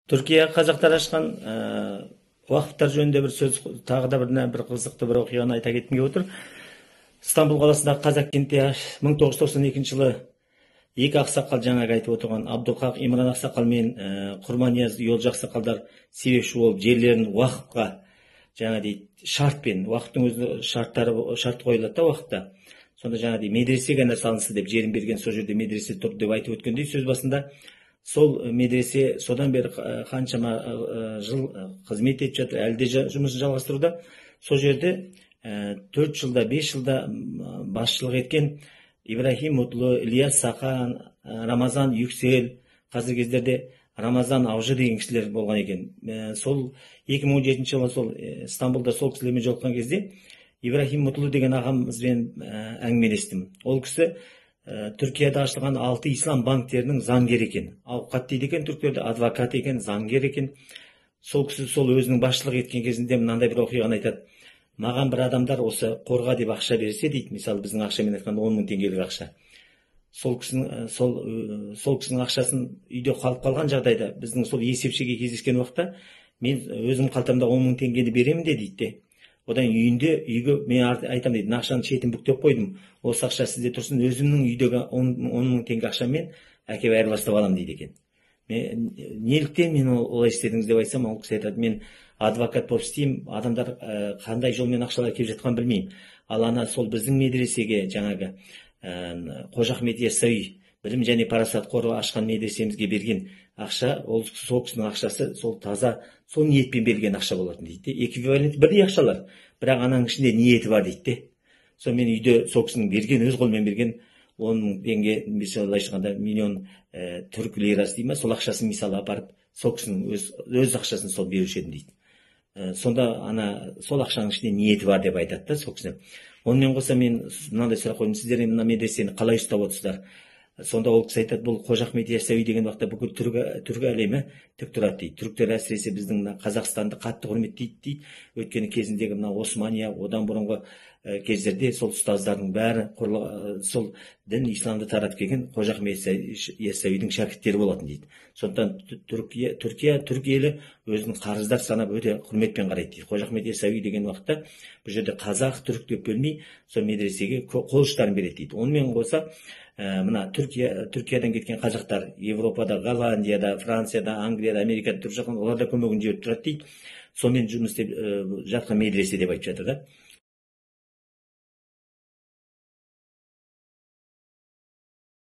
Түркия қазақтар ашқан уақыптар жөнінде бір сөз, тағы да бір қызықты бір оқиғаны айта кеткім келіп отыр. Стамбул қаласындағы қазақ кентте 1992 жылы екі ақсақал, жаңағы айтып отырған Абдулхақ Имран ақсақал мен Құрманияз Йолжы ақсақалдар себепші болып жерлерін уақыпқа, жаңа дейді, шартпен, уақыттың өзі шарттары, шарт қойылады да уақытта. Сонда жаңа дейді, медресе ғана салынсын деп жерін берген, сол жерде медресе тұр деп айтып өткендей сөз басында. Сол медресе содан бері қаншама жыл қызмет етіп жатыр, әлі де жұмысын жалғастыруда. Сол жерде 4 жылда, 5 жылда басшылық еткен Ибрахим Мутлы, Ильяс Сақан, Рамазан Юксел, қазіргі кездерде Рамазан Аужы деген кісілер болған екен. Сол 2017 жылы сол Стамбулда сол кісілермен жолыққан кезде Ибрахим Мутлы деген ағамызбен әңгімелестім. Ол кісі Түркияда ашылған 6 ислам банктерінің заңгері екен. Ауқат дейді екен түріктерде, адвокат екен, заңгер екен. Сол кісі сол өзінің басшылық еткен кезінде мынандай бір оқиғаны айтады. Маған бір адамдар осы қорға деп ақша берсе дейді, мысалы біздің ақшамен айтқанда 10 мың теңгелік ақша. Сол кісінің, сол кісінің ақшасын үйде қалып қалған жағдайда біздің сол есепшіге кездескен уақытта мен өзім қалтамда 10 мың теңгені беремін де дейді де. Одан үйінде үйге мен айтамын дейді, ақшаның шетін бүктеп қойдым, осы ақша сізде тұрсын, өзімнің үйдегі 10 мың теңге ақшамен әкеп айырбастап аламын дейді екен. Мен, неліктен мен олай істедіңіз деп айтсам, ол кісі айтады, мен адвокат болып істеймін, адамдар қандай жолмен ақшалар келіп жатқанын білмеймін. Ал ана сол біздің медресеге жаңағы Қожа Ахмет Яссауи білім және парасат қоры ашқан медресемізге берген ақша, ол сол кісінің ақшасы, сол таза, сол ниетпен берілген ақша болатын дейді. Эквивалент бірдей ақшалар, бірақ ананың ішінде ниеті бар дейді де. Сол мен үйде сол кісінің берген, өз қолымен берген 10 мың теңге, мысалы былайша айтқанда миллион түрік лирасы дей ма, сол ақшасын мысалы апарып, сол кісінің өз ақшасын сол беруші едім дейді. Сонда ана сол ақшаның ішінде ниеті бар деп айтады да сол кісі. Онымен қоса мен мынандай сұрақ қойдым, сіздер мына медресені қалай ұстап отырсыздар? Сонда ол кісі айтады, бұл Қожа Ахмет Яссауи деген уақытта бүкіл түркі әлемі тік тұрады дейді. Түріктер әсіресе біздің мына Қазақстанды қатты құрметтейді дейді. Өйткені кезіндегі мына Османия, одан бұрынғы кездерде сол ұстаздардың бәрі сол дін исламды таратып келген Қожа Ахмет Яссауидің шәкірттері болатын дейді. Сондықтан Түркия, түрік елі өзін қарыздар санап өте құрметпен қарайды дейді. Қожа Ахмет Яссауи деген уақытта бұл жерде қазақ, түрік деп бөлмей, сол медресеге қол ұштарын береді дейді. Онымен қоса мына Түркиядан кеткен қазақтар Европада, Голландияда, Францияда, Англияда, Америкада тұрып жатқан, олар да көмегін жіберіп тұрады дейді. Сонымен жұмыс істеп жатқан медресе деп айтып жатыр да.